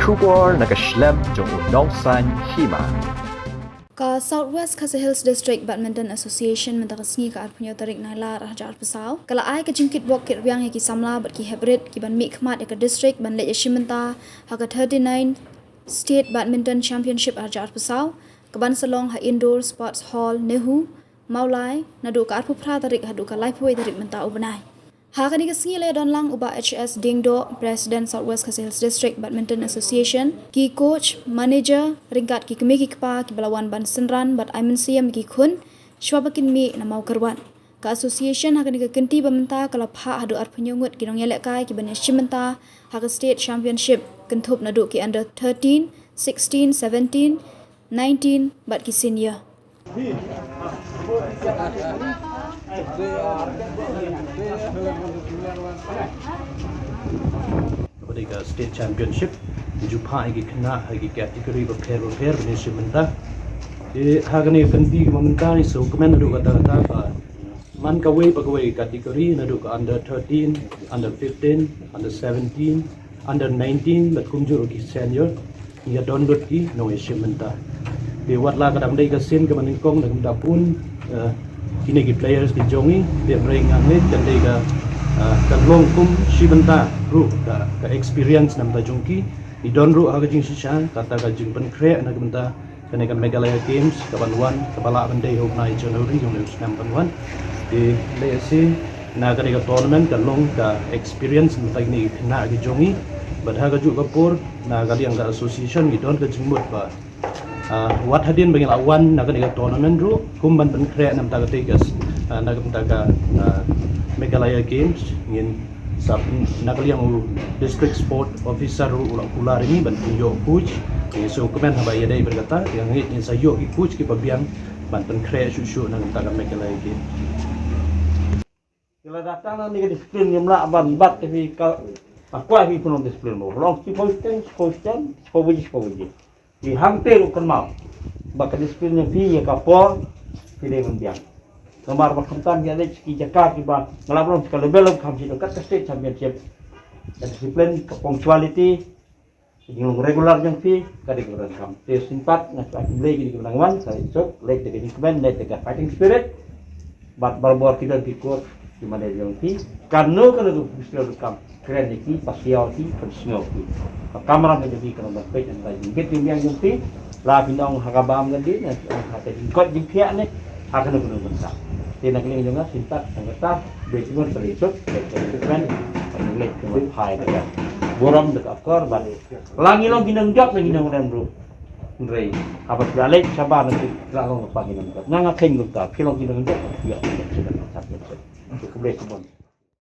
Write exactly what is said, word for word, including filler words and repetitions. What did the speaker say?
Khubor na ka shlem jong u nongsaiñ hima. Ka South West Khasi Hills District Badminton Association mynta ka sngi ka arphew tarik Nailar arhajar arphew saw ka la ai ka jingkitbok kitrwiang ïa ki samla bad ki heprit ki ban mih khmat ïa ka district ban leit ïashim bynta ha ka thirty-nine State Badminton Championship arhajar arphew saw ka ban sa long ha Indoor Sports Hall NEHU, Mawlai, naduh ka arphew phra tarik haduh ka laiphew wei tarik mynta u bnai. Ha kane ka sngi la ïadon lang u Bah H S Diengdoh, President South West Khasi Hills District Badminton Association, ki coach, manager, ryngkat ki kmie ki kpa kiba la wan ban synran bad ai mynsiem ïa ki khun shwa ba kin mih na Mawkyrwat. Ka association ha kane ka kynti ba mynta ka la phah haduh arphew hynñiew ngut ki nongïalehkai ki ban ïashim bynta ha ka State Championship, kynthup naduh ki under thirteen, sixteen, seventeen, nineteen bad ki senior. Kaba dei ka State Championship, ju phah ïa ki khynnah ha ki category bapher bapher ban ïashim bynta. Te ha kane ka kynti kaba mynta ngi sngewkmen haduh katta katta ba man kawei pa kawei ka category, naduh ka under thirteen, under fifteen, under seventeen, under nineteen bad kumjuh ruh ki senior, ngi ïa don lut ki nongïashim bynta. Te wat la ka dang dei ka sien kaba nyngkong na ka bynta bun, eh, kine ki players ki jong ngi, te hynrei nga ngeit kan dei ka, eh, kan long kum shi bynta ruh ka, ka experience na ka bynta jong ki. Ngi don ruh ha ka jingshisha kata ka jingpynkhreh na ka bynta kane ka Meghalaya Games ka ban wan, kaba lah ban dei ha u bnai January jong u snem ban wan. Te lehse na kane ka tournament kan long ka experience na ka bynta kine ki khynnah ki jong ngi. Bad ha kajuh ka por na ka liang ka association ngi don ka jingmut ba, ah, wat hadien ba ngi la wan na kane ka tournament ruh, kum ban pynkhreh na ka bynta katei ka, ah, na ka bynta ka, ah, Meghalaya Games, ngin sa, na ka liang u District Sport Officer ruh u la kular ïa ngi ban pynïoh coach. Ngi sngewkmen haba ïadei bad kata, ïa ngi ngin sa ïoh ki coach kiba biang ban pynkhreh shuh shuh na ka bynta ka Meghalaya Games. Ki la datang na kane ka discipline ngim lah ban bat ïa phi ka, ka kwah ïa phi pynlong discipline mo. Long shiphew shiteng, shiphew shiteng, shiphew baje, shiphew baje. Phi hangta ruh kynmaw ba ka discipline jong phi ïa ka por phi dei ban biang. Namar ba khamtam ïa leit ki jaka kiba nga la ban long ka level of kham shisha kat ka state championship. Ka discipline, ka punctuality, ka jinglong regular jong phi ka dei kaba donkam. Te shisien pat nga shu ai khublei ïa kine kiba nang wan, sa leit suk, leit da ka jingkmen, leit da ka fighting spirit. Bad barabor ki don ki coach, ki manager jong phi. Kano kano ka physical kam, kren ïa ki, pasiaw ki, pynsngew ki. Ka kamram ka jong phi kan long ban peit na ka jingkit jingbiang jong phi. La phi nang ong ha ka bam kan dei, nang ong ha ka jingkoit jingphiah ne ha kano kano bynta. Te na ka liang jong nga shisien pat tang kata, bad jingmut ka leit suk, leit da ka jingkmen, ka jingleit ka jingmut phai da ka burom da ka akor bad la ngi long ki nongjop, la ngi nongrem ruh. Hynrei haba phi la leit shabar na phi la long lypa ki nongjop. Nga nga kheiñ kumta, phi long ki nongjop, phi ïoh ki nongjop. Khublei shibun.